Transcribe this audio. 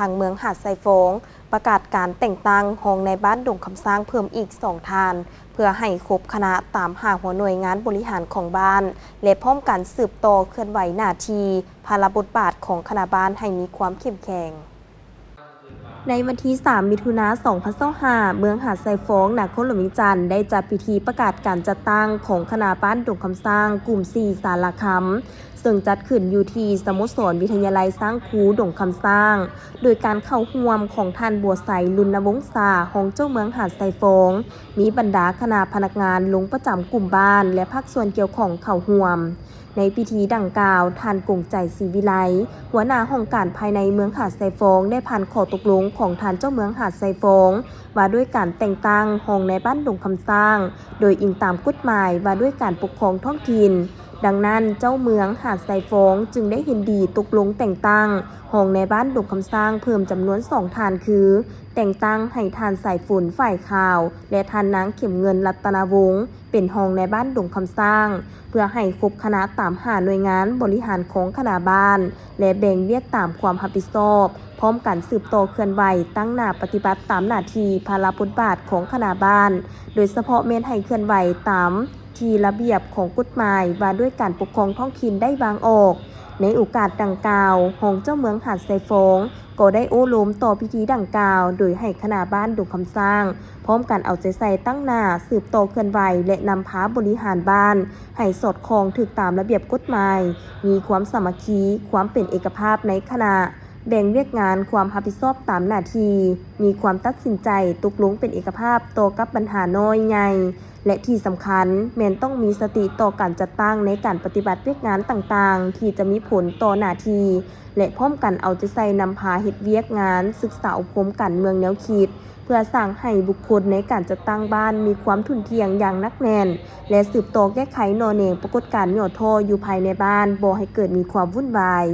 ທາງເມືອງຫາດຊາຍຟອງ ປະກາດການແຕ່ງຕັ້ງຮອງນາຍບ້ານດົງຄຳຊ້າງເພີ່ມອີກສອງທ່ານ ເພື່ອໃຫ້ຄົບຄະນະຕາມຫ້າຫົວໜ່ວຍງານບໍລິຫານຂອງບ້ານ ແລະ ພ້ອມກັນສືບຕໍ່ເຄື່ອນໄຫວໜ້າທີ່ ພາລະບົດບາດຂອງຄະນະບ້ານໃຫ້ມີຄວາມເຂັ້ມແຂງ. ໃນວັນທີສາມ ມິຖຸນາ ສອງພັນຊາວຫ້າ ເມືອງຫາດຊາຍຟອງ ນະຄອນຫຼວງວຽງຈັນ ໄດ້ຈັດພິທີປະກາດການຈັດຕັ້ງຂອງຄະນະບ້ານດົງຄຳຊ້າງ ກຸ່ມສີ່ ສາລາຄຳ ເຊິ່ງຈັດຂຶ້ນຢູ່ທີ່ສະໂມສອນວິທະຍາໄລຊ້າງຄູດົງຄຳຊ້າງ ໂດຍການເຂົ້າຮ່ວມຂອງທ່ານ ບົວໄຊ ລຸນນະວົງສາ ຮອງເຈົ້າເມືອງຫາດຊາຍຟອງ, ມີບັນດາຄະນະພະນັກງານລົງປະຈຳກຸ່ມບ້ານ ແລະ ພາກສ່ວນກ່ຽວຂ້ອງເຂົ້າຮ່ວມ. ໃນພິທີດັ່ງກ່າວ, ທ່ານ ກົງໄຈ ສີວິໄລ ຫົວໜ້າຫ້ອງການພາຍໃນເມືອງຫາດຊາຍຟອງ ໄດ້ຜ່ານຂໍ້ຕົກລົງຂອງທ່ານເຈົ້າເມືອງຫາດຊາຍຟອງ ວ່າດ້ວຍການແຕ່ງຕັ້ງຮອງນາຍບ້ານດົງຄຳຊ້າງ ໂດຍອີງຕາມກົດໝາຍວ່າດ້ວຍການປົກຄອງທ້ອງຖິ່ນ. ດັ່ງນັ້ນ, ເຈົ້າເມືອງຫາດຊາຍຟອງຈຶ່ງໄດ້ເຫັນດີຕົກລົງແຕ່ງຕັ້ງຮອງນາຍບ້ານດົງຄຳຊ້າງເພີ່ມຈຳນວນສອງທ່ານ ຄື ແຕ່ງຕັ້ງໃຫ້ທ່ານ ສາຍຝົນ ຝ້າຍຂາວ ແລະ ທ່ານນາງ ເຂັມເງິນ ລັດຕະນະວົງ ເປັນຮອງນາຍບ້ານດົງຄຳຊ້າງ ເພື່ອໃຫ້ຄົບຄະນະຕາມຫ້າໜ່ວຍງານບໍລິຫານຂອງຄະນະບ້ານ ແລະ ແບ່ງວຽກຕາມຄວາມຮັບຜິດຊອບ, ພ້ອມກັນສືບຕໍ່ເຄື່ອນໄຫວຕັ້ງໜ້າປະຕິບັດຕາມໜ້າທີ່ ພາລະບົດບາດຂອງຄະນະບ້ານ, ໂດຍສະເພາະແມ່ນໃຫ້ເຄື່ອນໄຫວຕາມທີ່ລະບຽບຂອງກົດໝາຍວ່າດ້ວຍການປົກຄອງທ້ອງຖິ່ນໄດ້ວາງອອກ. ໃນໂອກາດດັ່ງກ່າວ, ຮອງເຈົ້າເມືອງຫາດຊາຍຟອງ ກໍໄດ້ໂອ້ລົມຕໍ່ພິທີດັ່ງກ່າວ ໂດຍໃຫ້ຄະນະບ້ານດົງຄຳຊ້າງ ພ້ອມກັນເອົາໃຈໃສ່ຕັ້ງໜ້າສືບຕໍ່ເຄື່ອນໄຫວ ແລະ ນຳພາບໍລິຫານບ້ານໃຫ້ສອດຄ່ອງຖືກຕາມລະບຽບກົດໝາຍ, ມີຄວາມສາມັກຄີ, ຄວາມເປັນເອກະພາບໃນຄະນະ, ແບ່ງວຽກງານຄວາມຮັບຜິດຊອບຕາມໜ້າທີ່, ມີຄວາມຕັດສິນໃຈຕົກລົງເປັນເອກະພາບຕໍ່ກັບບັນຫານ້ອຍໃຫຍ່ ແລະ ທີ່ສຳຄັນແມ່ນຕ້ອງມີສະຕິຕໍ່ການຈັດຕັ້ງໃນການປະຕິບັດວຽກງານຕ່າງໆ ທີ່ຈະມີຜົນຕໍ່ໜ້າທີ່ ແລະ ພ້ອມກັນເອົາໃຈໃສ່ນຳພາເຮັດວຽກງານສຶກສາອົບຮົມການເມືອງແນວຄິດ ເພື່ອສ້າງໃຫ້ບຸກຄົນໃນການຈັດຕັ້ງບ້ານມີຄວາມທຸ່ນທ່ຽງຢ່າງໜັກແໜ້ນ ແລະ ສືບຕໍ່ແກ້ໄຂໜໍ່ແໜງປາກົດການຫຍໍ້ທໍ້ຢູ່ພາຍໃນບ້ານບໍ່ໃຫ້ເກີດມີຄວາມວຸ່ນວາຍ.